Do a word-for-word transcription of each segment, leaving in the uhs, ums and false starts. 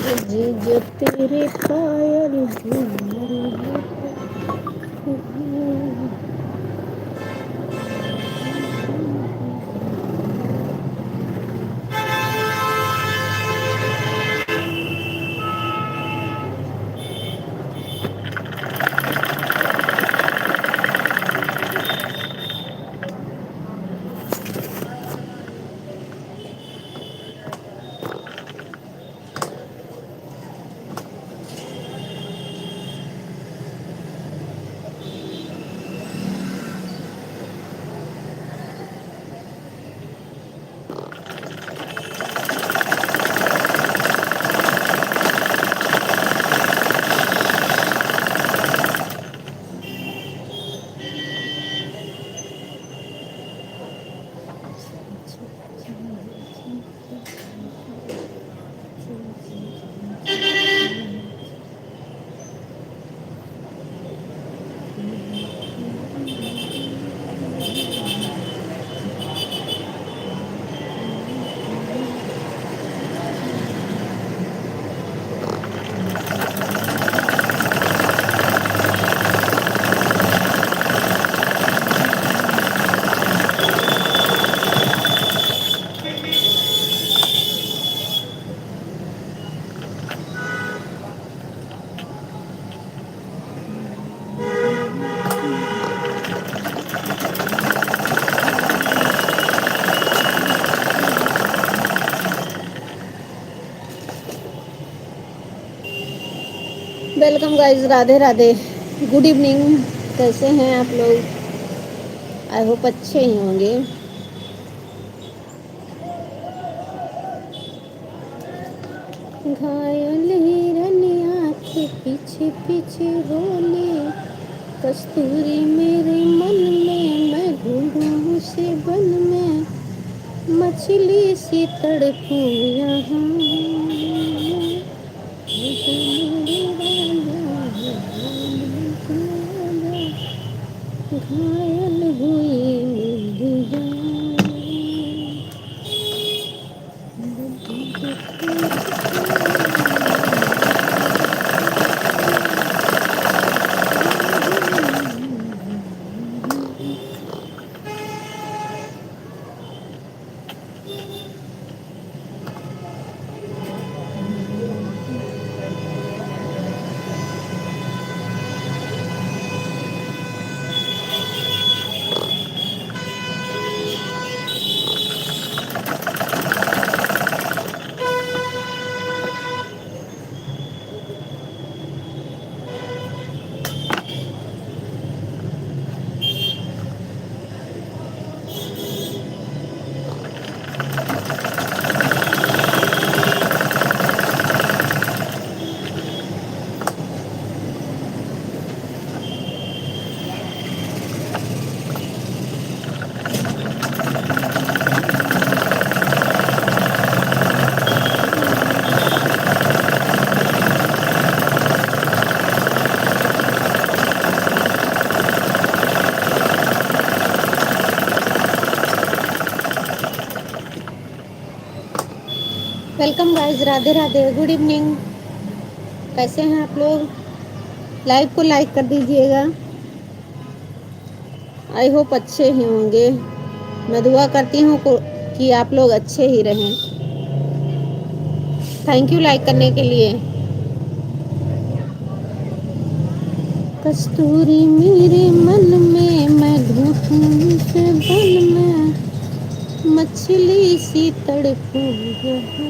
जीजा तेरे पायल झूमर। Welcome guys, राधे राधे, good evening। कैसे हैं आप लोग? I hope अच्छे ही होंगे। घायल हिरनिया के पीछे पीछे होले, कस्तूरी मेरे मन में, मैं ढूंढूं उसे बन में, मछली सी तड़पूं यहाँ। घायल हुई मेरी जान। Welcome guys, राधे राधे, good evening। कैसे हैं आप लोग? Live को like कर दीजिएगा। I hope अच्छे ही होंगे। मैं दुआ करती हूँ को-, कि आप लोग अच्छे ही रहें। Thank you like करने के लिए। कस्तूरी मेरे मन में, मैं ढूंढूं उसे बन में, मछली सी तड़पूं यहाँ।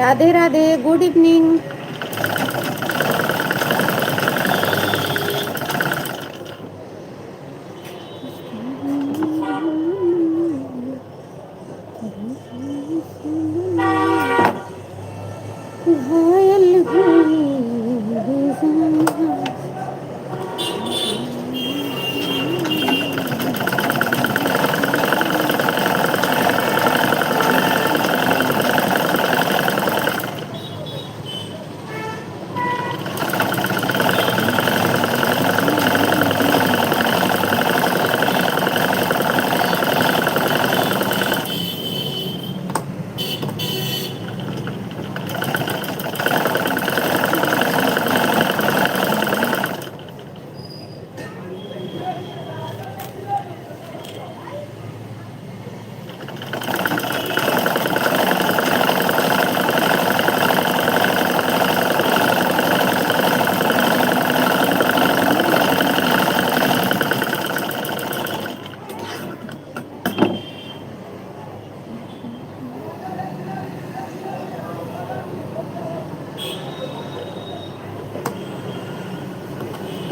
राधे राधे, good evening।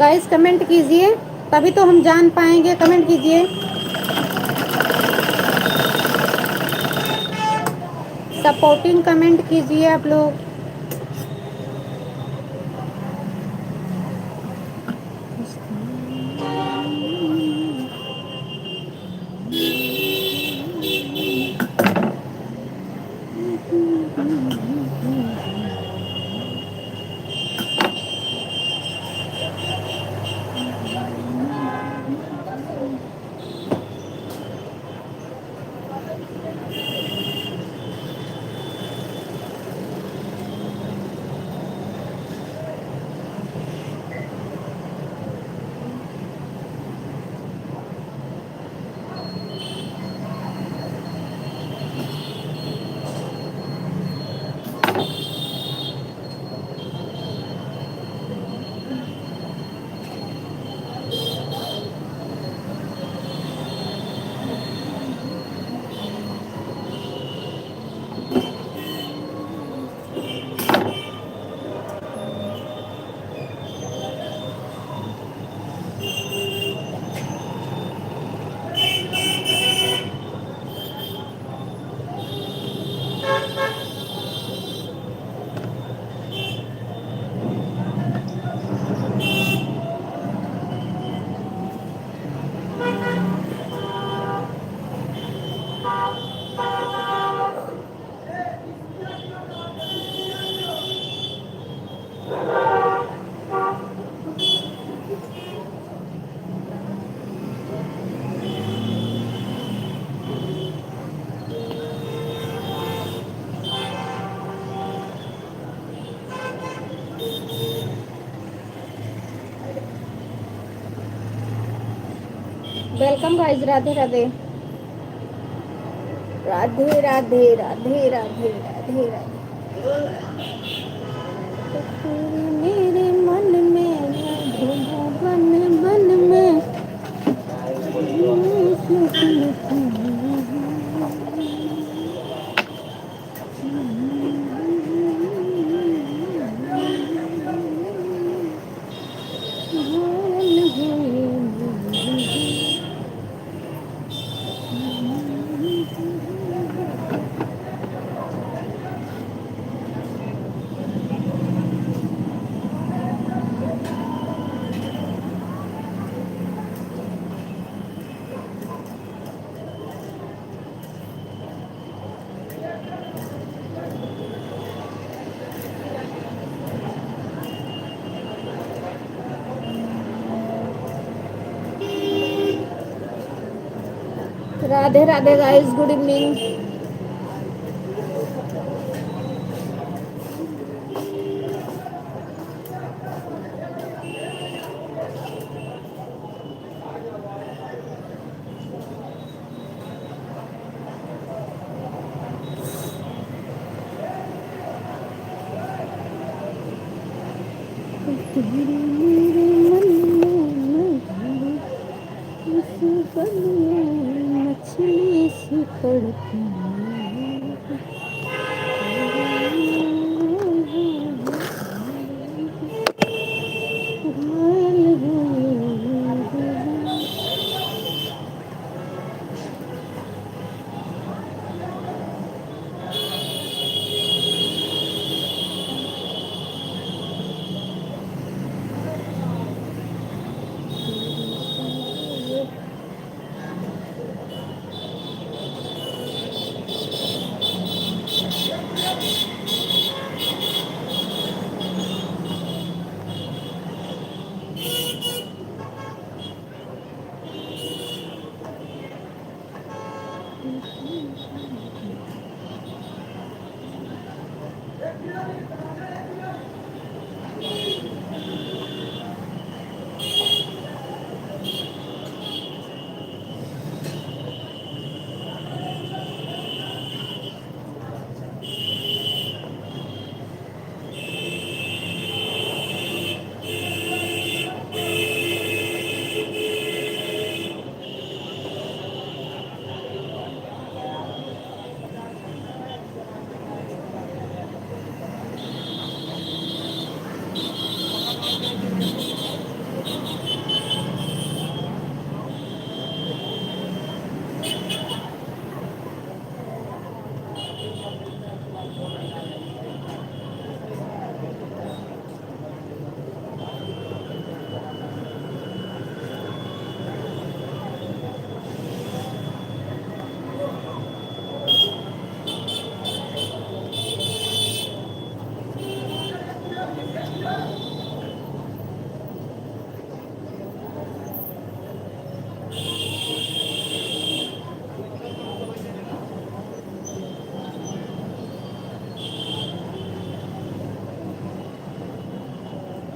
Guys, comment कीजिए, तभी तो हम जान पाएंगे। Comment कीजिए, supporting comment कीजिए आप लोग। Welcome guys, राधे राधे। राधे राधे, राधे राधे, राधे राधे। मेरे मन में, बन बन में। राधे राधे guys, good evening।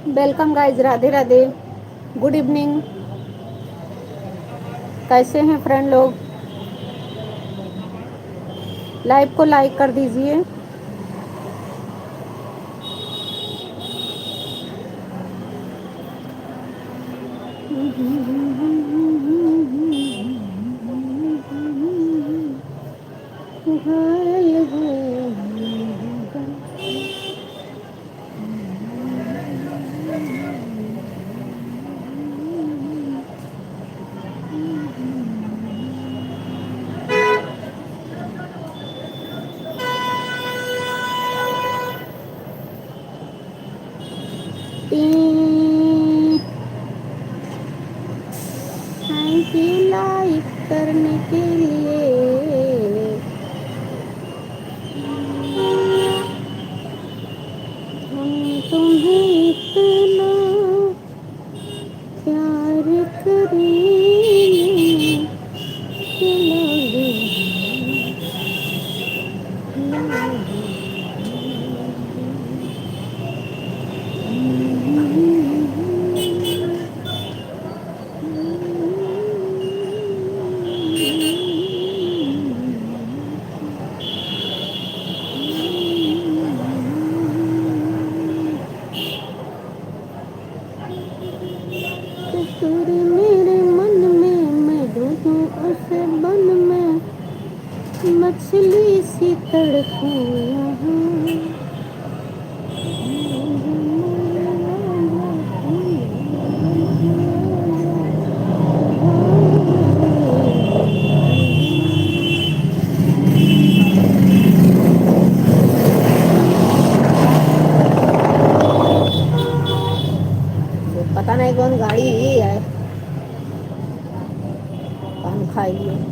Welcome guys, राधे राधे, good evening। कैसे हैं friend लोग? Live को like कर दीजिए। Thank you like करने के लिए। हम तुम्हें इतना प्यार करेंगे कि लागे तो तेरे मेरे मन में, मैं डूबूं उस बन में, मछली सी तड़पूं यहाँ। पता नहीं कौन गाड़ी ही है, पान खाई है।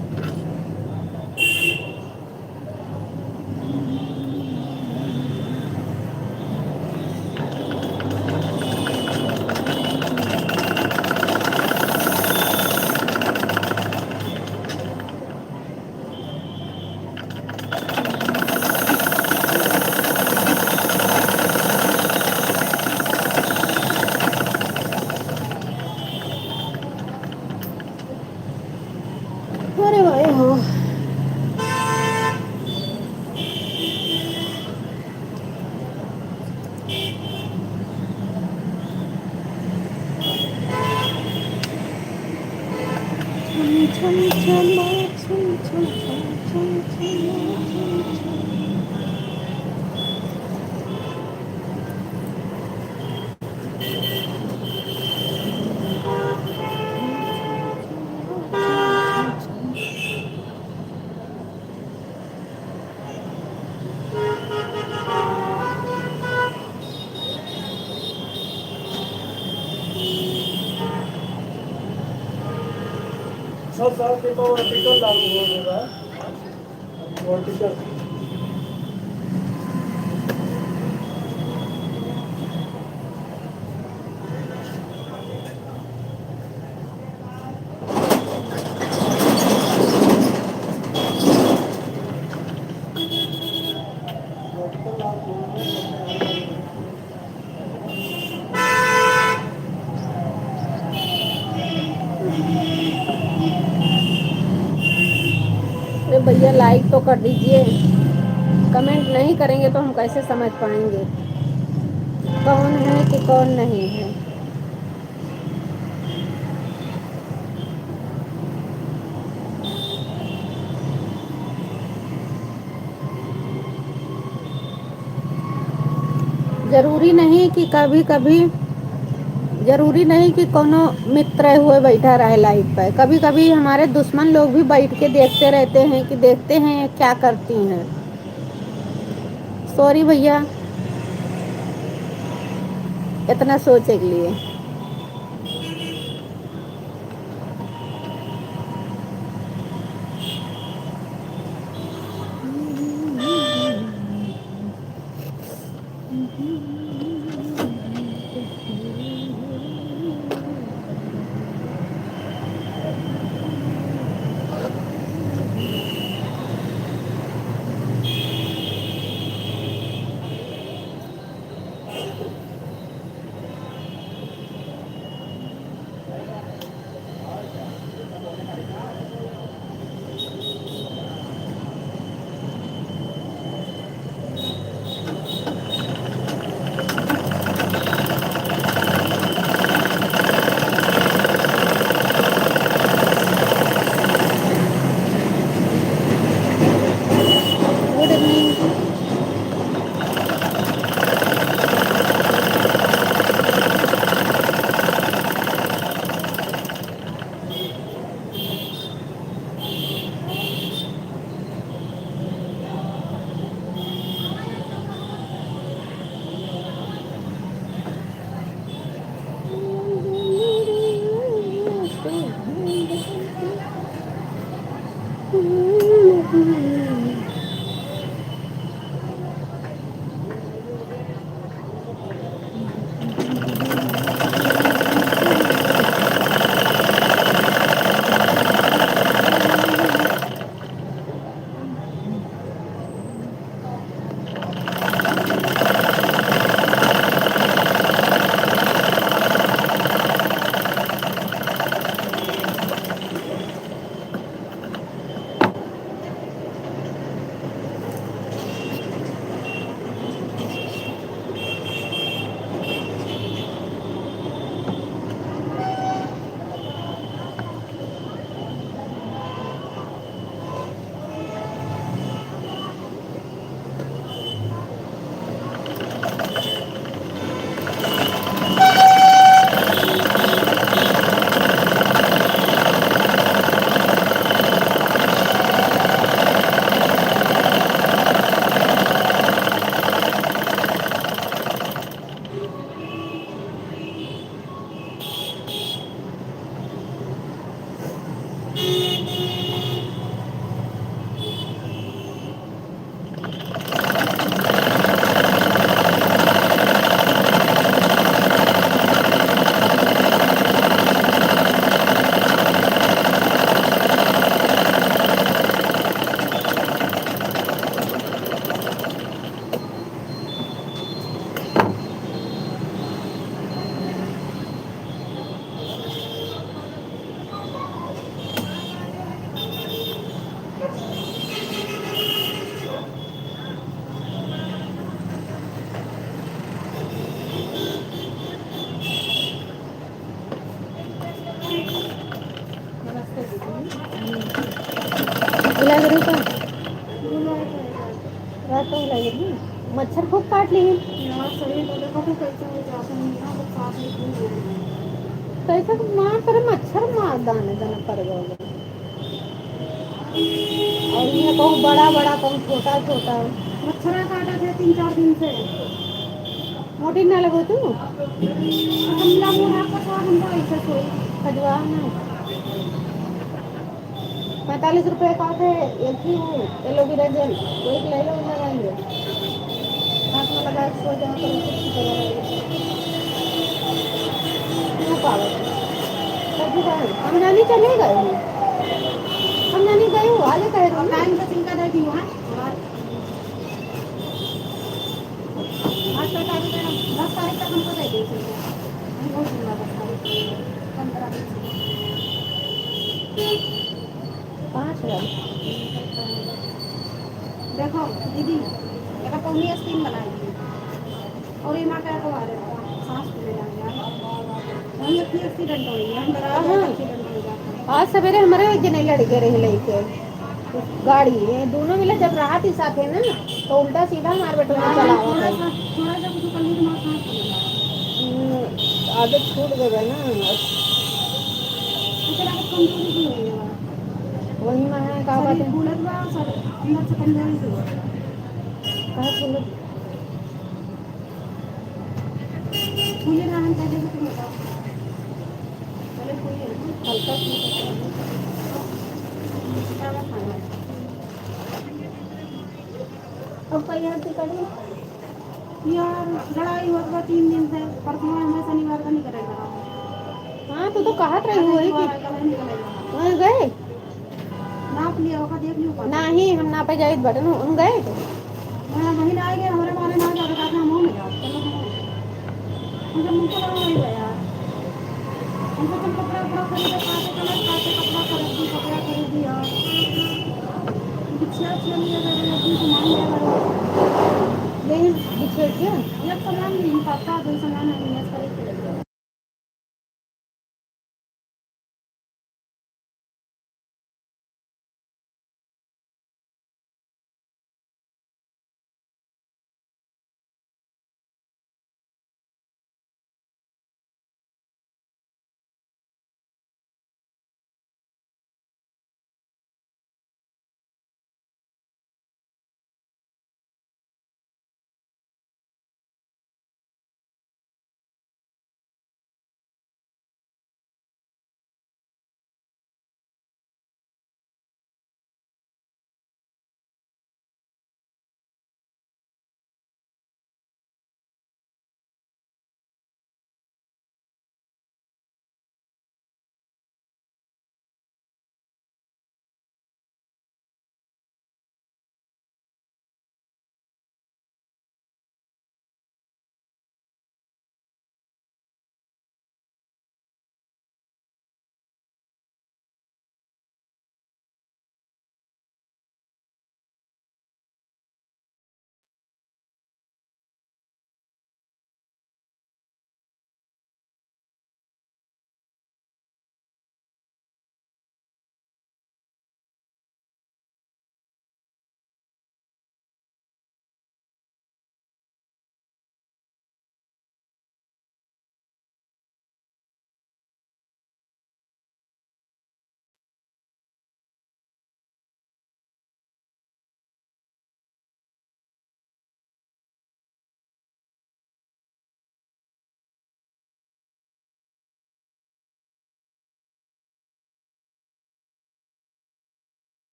अरे भाई हो। छम छम छमा, छम छम छम छम छमा, छम छम। सब साल के पावर टिकट लागू हो गया। अरे भैया, like तो कर दीजिए, comment नहीं करेंगे तो हम कैसे समझ पाएंगे कौन है कि कौन नहीं है। जरूरी नहीं कि कभी कभी, जरूरी नहीं कि कोनो मित्र हुए बैठा रहे live पे। कभी कभी हमारे दुश्मन लोग भी बैठ के देखते रहते हैं कि देखते हैं क्या करती हैं। Sorry भैया, इतना सोचे के लिए। मच्छर खूब काट ली। यार, शरीर में देखो तो कैसे हो जाता है, यहाँ पर सांस भी फूल हो गई। कैसे मार करे मच्छर मार दाने दाने पर गए। और ये कहूँ बड़ा बड़ा, कहूँ छोटा छोटा। मच्छर काटा थे तीन चार दिन से। मोटी ना लगो तू। हमला मुंह आपका साथ हमको ऐसे सोई। खजवा ना। पैंतालीस रुपए का थे, एक ही वो एलोवेरा जेल, वो एक ले लो, लगाएंगे। हाथ में लगा के सो जाओ, तो कुछ नहीं लगेगा। क्या पागल है? तब भी जाए। हम जानी चले गए हैं। हम जानी गए हो, आगे कह रहे हो ना। टाइम से चिंता दे दी, हाँ? आज का तारीख है, दस तारीख तक हमको दे दीजिए। हम बहुत दूंगा दस तारीख, पन्द्रह बीस। पाँच हजार। देखो दीदी, एका पौनी स्कीम बनाई थी और ये माँ का को आ रहे था, सांस फूले लग गया। वहीं अपनी एक्सीडेंट हो गई, हम डरा हाँ। एक्सीडेंट हो गया। आज सवेरे हमारे एक जने लड़के रहे लेके। गाड़ी, ये दोनों मिला जब रहा थी साथे ना, तो उल्टा सीधा मार बैठो में हाँ, चलावा थोड़ा है। सा, थोड़ा सा कुछ कर ली तो मार सांस फूल गया। हम्म, आदत छूट गई है ना। इतना कुछ कमजोरी भी नहीं है। वही में है, का बात शरीर है? फूलत बा, सब अंदर से कमजोरी भी है। कहाँ फूलत? फूले ना हम पहले से तुम बताओ। पहले फूले ना। हल्का फूल। अब कई हद करी? यार, लड़ाई होत बा तीन दिन से, परसों हमें शनिवार का नहीं करेगा। हाँ, तू तो कहत रही वही कि शनिवार का नहीं करेगा। वहीं गए? नाप लिया होगा, देख लियो का। नहीं, हम नापे जाइत बाटे न, हम गए तो। हाँ, वहीं ना आएंगे, हमारे मारे ना जाओ, कहते हम हो ना जाओ, चलो हम हो। हम जब मुझे लगा वही गया। हम तो तुम कपड़ा, उपड़ा खरीदे, काटे कलर, काटे कपड़ा खरीदी, कपड़ा खरीदी और बिछिया, उछिया लिए गए, अपनी सामान ले गए। यही बिछिया क्या? एक सामान नहीं, पापा, दो सामान है, मैच खरीद के ले गए।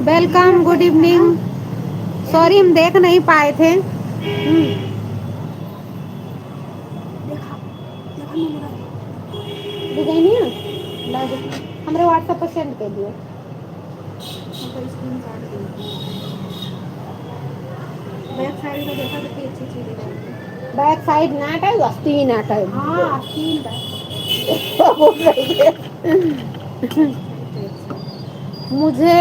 Welcome, good evening। Sorry, हम देख नहीं पाए थे। हम्म। देखा, देखा, मैंने लगा डिजाइन है ना? ला दे। हमरे WhatsApp पर send कर दियो। हमको screenshot दे। Back side में देखा, कितनी अच्छी अच्छी डिजाइन है। Back side नाट है, आस्तीन नाट है। हाँ, आस्तीन बा। मुझे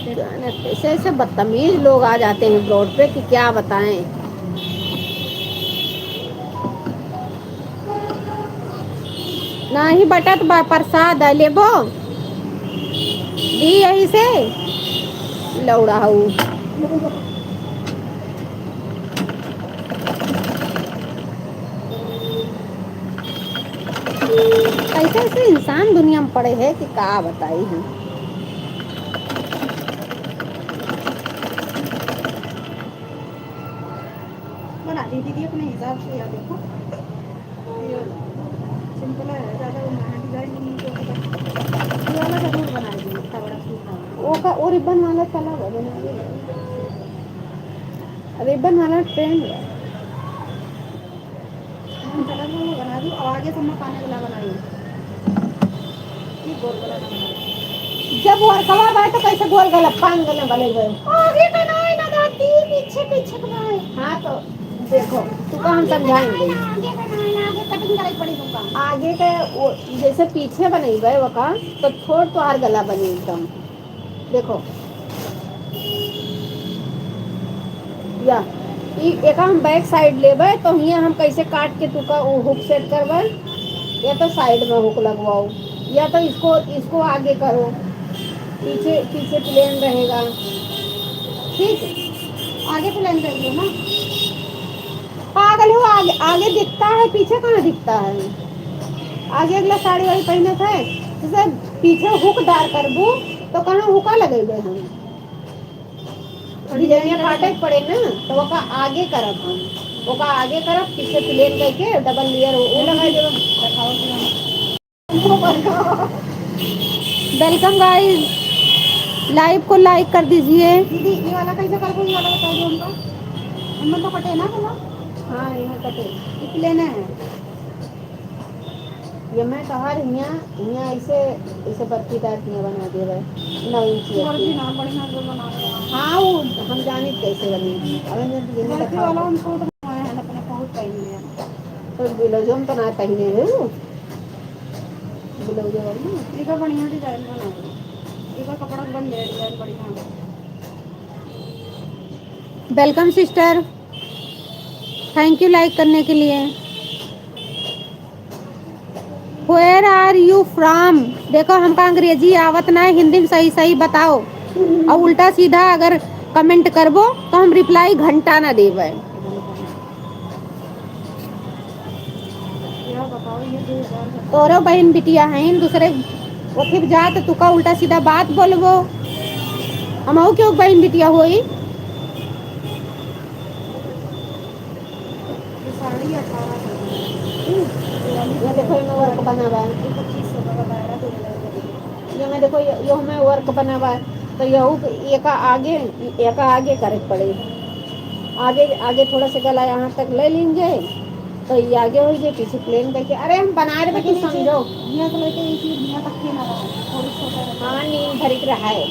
जाने कैसे ऐसे बदतमीज लोग आ जाते हैं ब्लॉग पे कि क्या बताएं। नाही बटत बा, प्रसाद है, लेबो? दी यही से? लौड़ा हऊ। ऐसे ऐसे इंसान दुनिया में पड़े हैं कि का बताई हम। बना ली दीदी अपने हिसाब से, या देखो, ये simple है, ज़्यादा वो महंगा design नहीं है, तो ये वाला ज़रूर बना ली, इतना बड़ा सूट है। वो का, वो ribbon वाला चला हुआ बना ली। Ribbon वाला trend है। हम चला गया, वो बना दी, और आगे से मैं पाने वाला बनाई। ये गोल वाला बनाई। जब वर्कवा बाय तो कैसे गोल गला, पान गला बने गए? आगे का नाई ना दादी, पीछे पीछे का नाई। हाँ तो देखो, तू का हम समझाएंगे। आगे का नाई ना, आगे cutting करे पड़ी तुमका। आगे के वो जैसे पीछे बनेबे ओका, तो छोट तोहार गला बनी एकदम। देखो, या ई एका हम back side लेबे, तो हियाँ हम कैसे काट के तुका वो hook set करबे, या तो side में hook लगवाओ, या तो इसको, इसको आगे करो, पीछे, पीछे plain रहेगा, ठीक? आगे plain कर दियो ना। पागल हो, आगे, आगे दिखता है, पीछे कहाँ दिखता है? आगे अगला साड़ी वाड़ी पहनत है, जैसे पीछे hook डार करबू, तो कहाँ हुका लगेबे हम? थोड़ी जगह काटे के पड़े ना, तो ओका आगे करब हम, ओका आगे करब, पीछे plain करके double layer वो, वो लगा देब। Welcome guys, live को like कर दीजिए। दीदी, ये वाला कैसे करबो? ये वाला बता दो हमको। हमको तो कटे ना, बोलो। हाँ, यहाँ कटे। ये plain है। ये मैं तोहार हियाँ, हियाँ ऐसे, ऐसे बर्फीदार हियाँ बना देबे, नौ इंच वर्दी बर्फी। ना, बढ़िया से बना दे। हाँ, वो हम जानी कैसे बनी। अब इन्हें तो यही वर्दी दिखाओ। वाला हम सूट बनाए हैं, अपने बहुत पहन लिया। तो ब्लाउजो में तो ना पहने हो, ब्लाउजो वाली। इका बढ़िया design बना दो। इका कपड़ा बन गया, design बढ़िया। Welcome sister, thank you like करने के लिए। Where are you from? देखो, हमका अंग्रेजी आवत ना है, हिंदी में सही सही बताओ। और उल्टा सीधा अगर comment करबो तो हम reply घंटा ना देबे। तोरो बहिन बिटिया हईन, दूसरे ओथी जात तुका उल्टा सीधा बात बोलबो। हमहू के बहिन बिटिया होई। ये साड़ी अठारह सौ की। ये देखो, एमे work बना बा। ये पच्चीस सौ का बताया, दो हज़ार का। ये में देखो, ये, ये में work बना बा। तो यहू के एका आगे, एका आगे करे के पड़े। आगे, आगे थोड़ा सा गला यहाँ तक ले लीन जाए, तो ये आगे हो जाए, पीछे plain करके। अरे, हम बना रहे, लेकिन तू ये समझो। यहाँ से लेके ये चीज यहाँ तक के ना रहा, थोड़ी छोटा रहा। हाँ, नींद भरिक रहा है।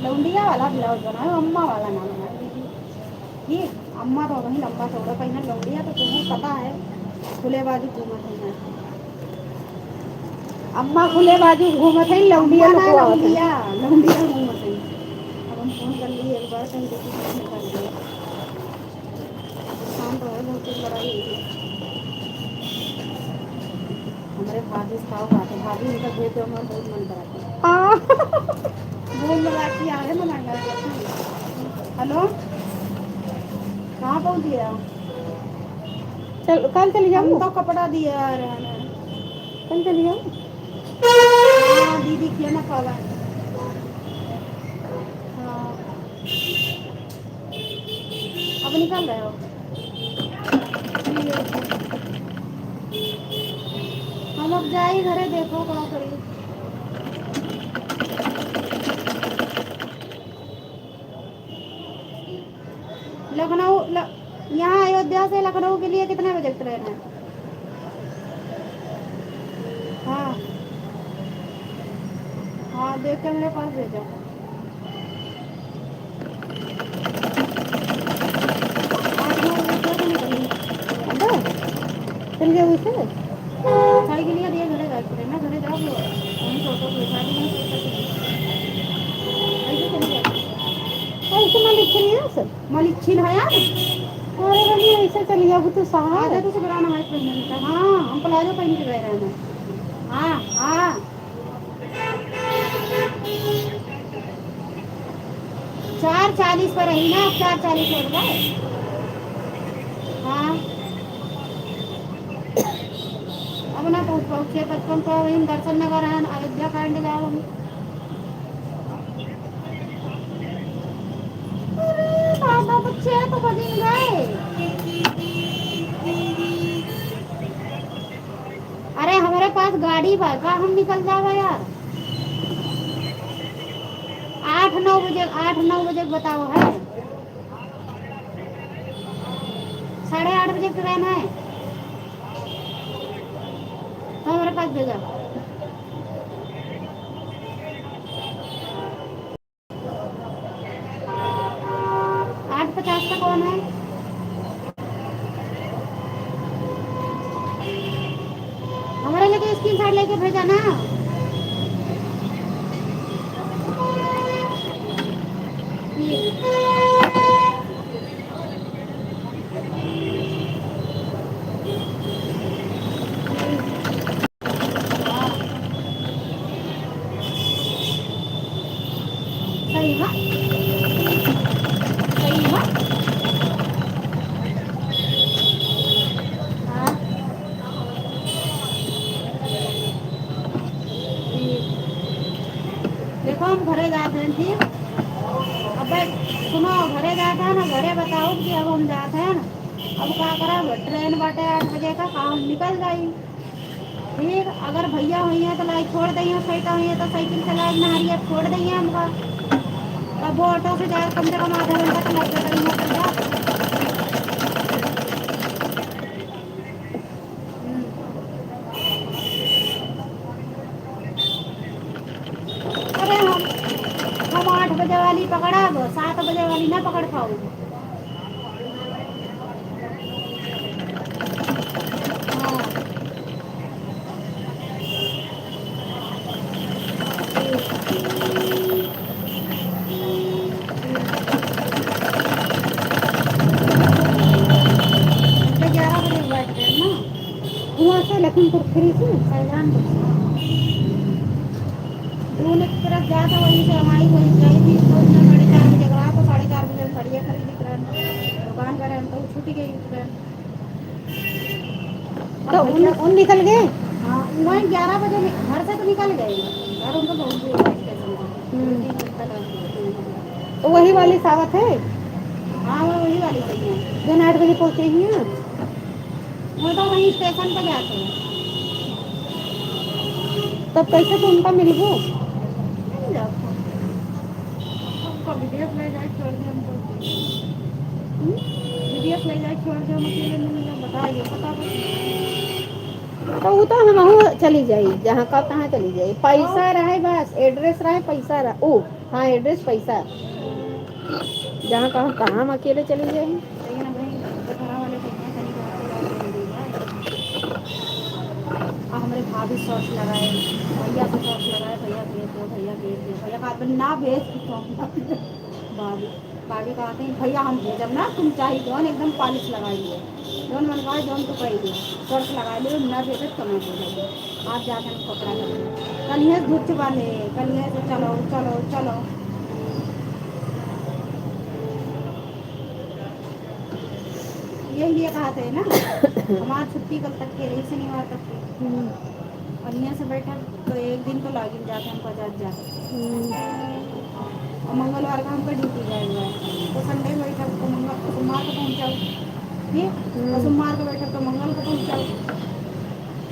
लौंडिया वाला ब्लाउज बनाओ, अम्मा वाला ना बनाओ, दीदी। ठीक, अम्मा तो वही लंबा चौड़ा पहिना, लौंडिया तो तुम्हें पता है, खुले बाजू घूमत है। अम्मा खुले बाजू घूमत है, लौंडिया अम्मा ना लुकवावत है। लौंडिया, लौंडिया घूमत है। अब हम फोन कर लिए एक बार, कहीं देखी किसने कर दिया। शांत हो, बहुत तेज लड़ाई हुई थी। हमारे भाभी से खाओ बात है, भाभी उनका भेज दो, हमारा बहुत मन करा था। हाँ। बोल लगा कि आ रहे ना, लगा। हेलो, कहाँ पहुँच गया? चल, कल चली जाओ। हम तो कपड़ा दिया आ रहे हैं। कल चली जाओ। हाँ, दीदी किया ना पावा। हाँ। अब निकल रहे हो? हम अब जाई घरे, देखो का करी। से लखनऊ के लिए कितने बजे की ट्रेन है? हाँ, हाँ, देख के मेरे पास भेजो। आठ नौ बजे से निकली। अब चल गया उसे? साइकिल ये दिया घरे जाके, मैं घरे जाऊँ, वहीं से ऑटो को उठा दी, वहीं से उतर के। ऐसे चले जाते। ऐसे मालिक चलिए ना सर। मलिच्छिन है यार। अरे बनी, ऐसे चली जाबू तो साहब। आदत से बुरा ना है पहनने का। हाँ, हम प्लाजो पहन के गए रहना। हाँ, हाँ। चार चालीस पर रही ना, अब चार चालीस हो गए। हाँ। अब ना पहुँच पाऊँ, छः पचपन पर वहीं दर्शन नगर है, अयोध्या कांड जाओ हम। अरे बाबा, बच्चे तो बदल गए। अरे, हमारे पास गाड़ी बा का, हम निकल जावा यार। आठ नौ बजे, आठ नौ बजे बताओ है, साढ़े आठ बजे ट्रेन है, तो हमारे पास भेजा। आठ पचास का कौन है? हमारे लिए तो स्क्रीनशॉट लेके भेजा ना। ये। सही है, सही है। हाँ। देखो, हम घरे जात हैं, ठीक? अबे सुनो, घरे जात हैं ना, घरे बताओ कि अब हम जात हैं ना। अब का करब, ट्रेन बाटे आठ बजे का, का हम निकल जाई। ठीक, अगर भैया होइहैं तो लाई छोड़ दइहैं, सहिता होइहैं तो साइकिल से लाई नहरिया छोड़ दइहैं हमका। तब वो ऑटो से जाए, कम से कम आधा घंटा तो लग जाता है। हम्म। अरे हम, हम आठ बजे वाली पकड़ब, सात बजे वाली ना पकड़ पाउब। हाँ। तो ग्यारह बजे बैठ गए ना। हुआ से लखीमपुर खीरी से? शाहजहानपुर से। दून एक्सप्रेस जाता, वहीं से हमारी वहीं गई थी, तो उसने साढ़े चार बजे गवा, तो साढ़े चार बजे हम साड़ियाँ खरीदी करन, दुकान पर हम तो छूट गई ट्रेन। तो उन, उन निकल गए? हाँ, वहीं ग्यारह बजे नि-, घर से तो निकल गए, घर उनको बहुत दूर है स्टेशन से। हम्म। तीन घंटा लग गया। तो वही वाली सावत है? हाँ, वो वही वाली सही है। जो आठ बजे पहुँचे ही हैं? वो तो वहीं स्टेशन पे जाते हैं। तब कैसे तू उनका मिलबू? मिल जाओ। हमको विदेश ले जाए, छोड़ दे हमको। हम्म? विदेश ले जाए, छोड़ दे, हम अकेले मिल जाए, बताइए, फटाफट। तो वो तो हमहू चली जाई, जहाँ का तहाँ चली जाई, पैसा रहे बस, एड्रेस रहे, पैसा रहे। ओ, हाँ, एड्रेस, पैसा। जहाँ कहो तहाँ हम अकेले चली जाई। लेकिन अब भाई, दोपहर वाले भैया तनी बहुत ही रात में मिली है। आ हमरे भाभी शॉर्ट्स लगाए, भैया से शॉर्ट्स लगाए, "भैया भेज दो, भैया भेज दो।" भैया का ना भेज तो हम भाभी, भाभी कहते हैं, "भैया हम भेजब ना, तुम चाहे जौन एकदम पॉलिश लगाई लो, जौन मन कहे जौन तो कही दो, शॉर्ट्स लगाई लो, ना भेजब तो ना भेजब।" आज जाके हम कपड़ा खरीदे। कल यहाँ से धुच वाले, कल यहाँ से चलो, चलो, चलो। यही लिए कहा थे ना, हमार छुट्टी कल तक के रही, शनिवार तक के। हम्म। और यहाँ से बैठा तो एक दिन तो लागिन जाते हमका जात जात। हम्म। और मंगलवार का हमका ड्यूटी जाए हुआ है, तो संडे को बैठा तो मंगल, सोमवार को पहुँचाओ, ठीक? हम्म। और सोमवार को बैठा तो मंगल को पहुँचाओ।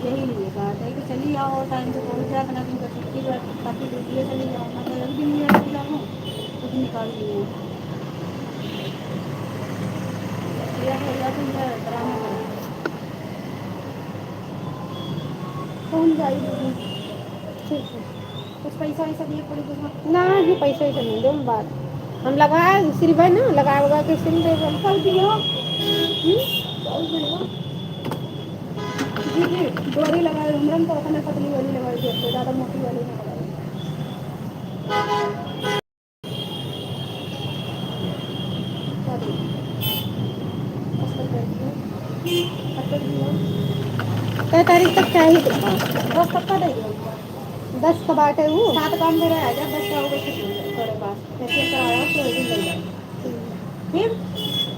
यही लिए बात है कि चली आओ, टाइम से पहुँच जाओ, इतना दिन का छुट्टी बा, ताकि ड्यूटी चली जाओ, ना तो एक दिन भी अटक जाओ, तो फिर निकाल दिए। कौन जाई दीदी? ठीक है। कुछ पैसा वैसा दिए पड़ी तो ना? ना जी, पैसा वैसा नहीं दो बात। हम लगा सिलबे ना, लगा लगा के सिल देबे। कर दियो। हम्म? कर दियो। जी, जी, डोरी लगाए, हमरन तो अपने पतली वाली लगाई दिए, ज़्यादा मोटी वाली ना लगाई। कै तारीख तक चाही तुमका? दस तक का दे दो। दस का बाटे ऊ? सात काम दे रहा है, जब दस का होगा छुट्टी है, थोड़े पास। फेशियल कराया, तो वो भी ले जाओ। फिर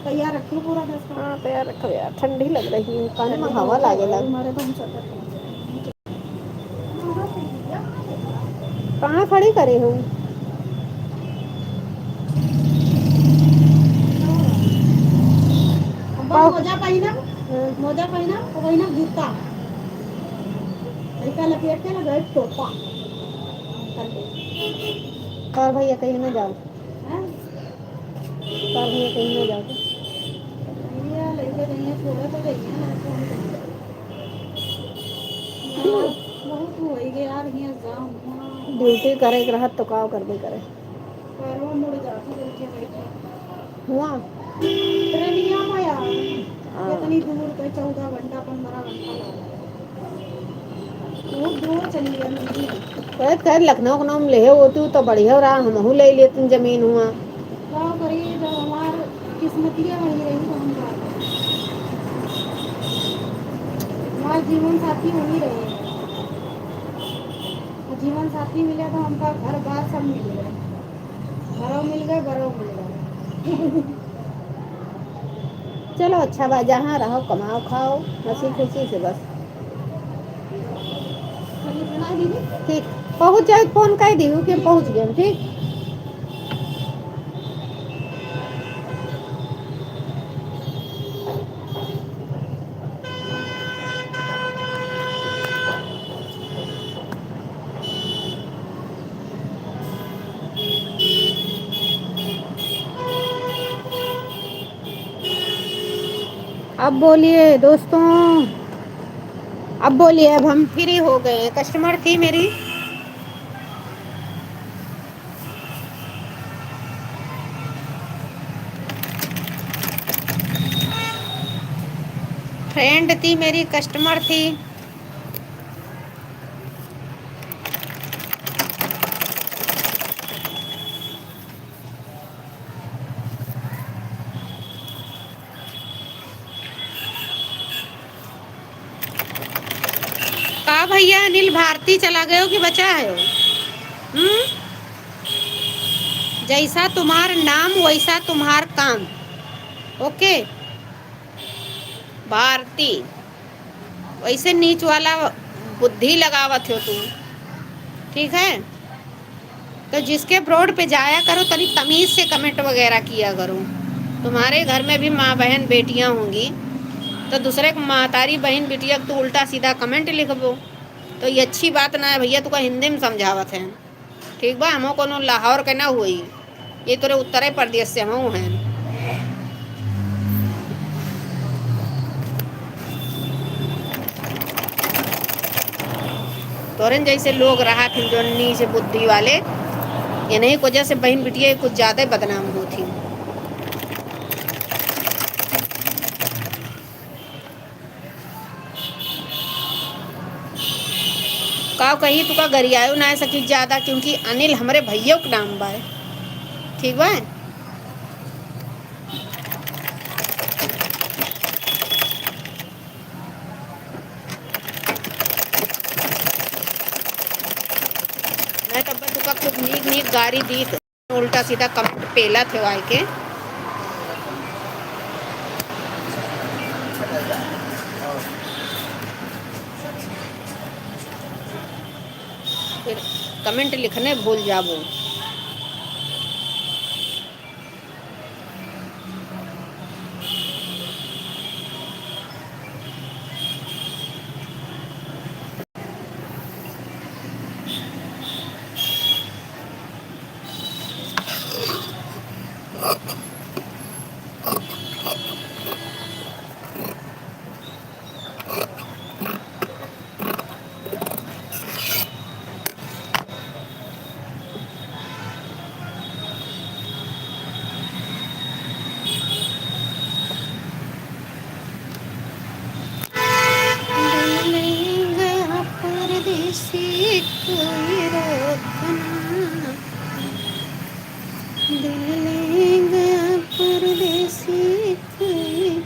तैयार रखियो पूरा दस का। हाँ, तैयार रखो यार, ठंडी लग रही है, कान में हवा लागे लग। हमारे तो हम सब कहाँ खड़ी करे हो? अब पाओ। मोजा पहिना, हाँ। मोजा पहिना, तो पहिना जूता। ऐसा लपेट के ना गए टोपा। और भैया कहीं ना जाओ। हाँ? का भैया कहीं ना जाओ तो? भैया लइके जइहे, छोड़े तो जइहे, ना तो हम बहुत होई गए यार, हियाँ जाम हुआ। ड्यूटी करे के रहत तो का करबे करे। पैरवा मुड़ जाती चल के बैठे। हुआ? ट्रेनिया में यार, हाँ। कितनी दूर पे चौदह घंटा, पन्द्रह घंटा लगा। बहुत दूर चली गई मम्मी। अरे, कहे लखनऊ, उखनऊ में लेहे होती तो बढ़िया रहा, हमहू ले लेती जमीन हुआ। का करी, जब हमार किस्मतिया वही रही तो हम का करी? हमार जीवन साथी वही रहे। जीवन साथी मिले तो हमका घर बार सब मिल गए। घरो मिल गए, बरो मिल गए। चलो अच्छा बा, जहाँ रहो, कमाओ, खाओ, हँसी खुशी से बस। ठीक, पहुँच जाए, फोन कर दी कि पहुँच गए, ठीक। अब बोलिए दोस्तों, अब बोलिए, अब हम फ्री हो गए। कस्टमर थी मेरी, फ्रेंड थी मेरी, कस्टमर थी। का भैया, अनिल भारती चला गयो कि बचा है हो? हम्म? जैसा तुम्हार नाम, वैसा तुम्हार काम। ओके? भारती, वैसे नीच वाला बुद्धि लगावत हो तू, ठीक है? तो जिसके ब्रोड पे जाया करो, तनी तमीज से कमेंट वगैरह किया करो। तुम्हारे घर में भी माँ, बहन, बेटियाँ होंगी, तो दूसरे के महतारी, बहन, बिटिया के तू उल्टा सीधा कमेंट लिखबो, तो ये अच्छी बात ना है भैया। तुका हिंदी में समझावत है, ठीक बा? हमो कोनो लाहौर के ना हुई, ये तोरे उत्तरे प्रदेश से हमहू हैं। तोरन जैसे लोग रहा थे जो नीच बुद्धि वाले, इन्हीं की वजह से बहन बिटिया कुछ ज्यादा बदनाम हुई थी। का कही, तुका गरियायो ना सकी ज्यादा, क्योंकि अनिल हमरे भैया के नाम बा, ठीक बा? नहीं तब तुका खूब नीक नीक गारी दीत। उल्टा सीधा कमेंट पेला थे वाई के। फिर कमेंट लिखने भूल जाबो। दिल ले गया परदेसी कोई।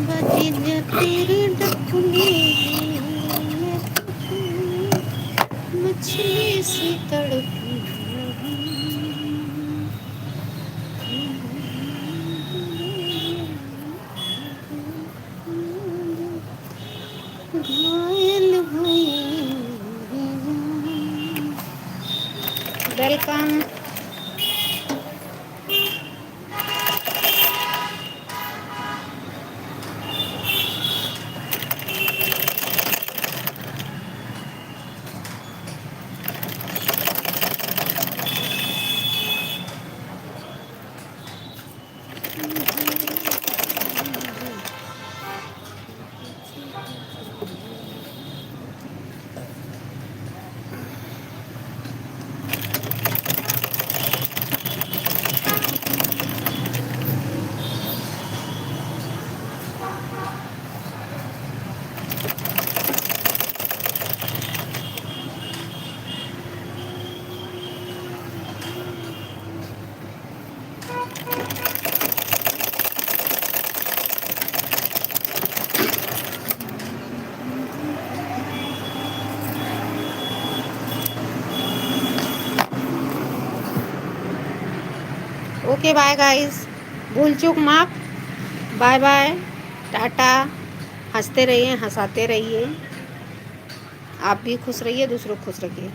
बज जा तेरे डफली, मछली सी तड़पी। घायल हुई। Welcome। OK, bye guys, भूल चूक माफ, bye bye, टाटा। हंसते रहिए, हंसाते रहिए, आप भी खुश रहिए, दूसरों को खुश रखिए।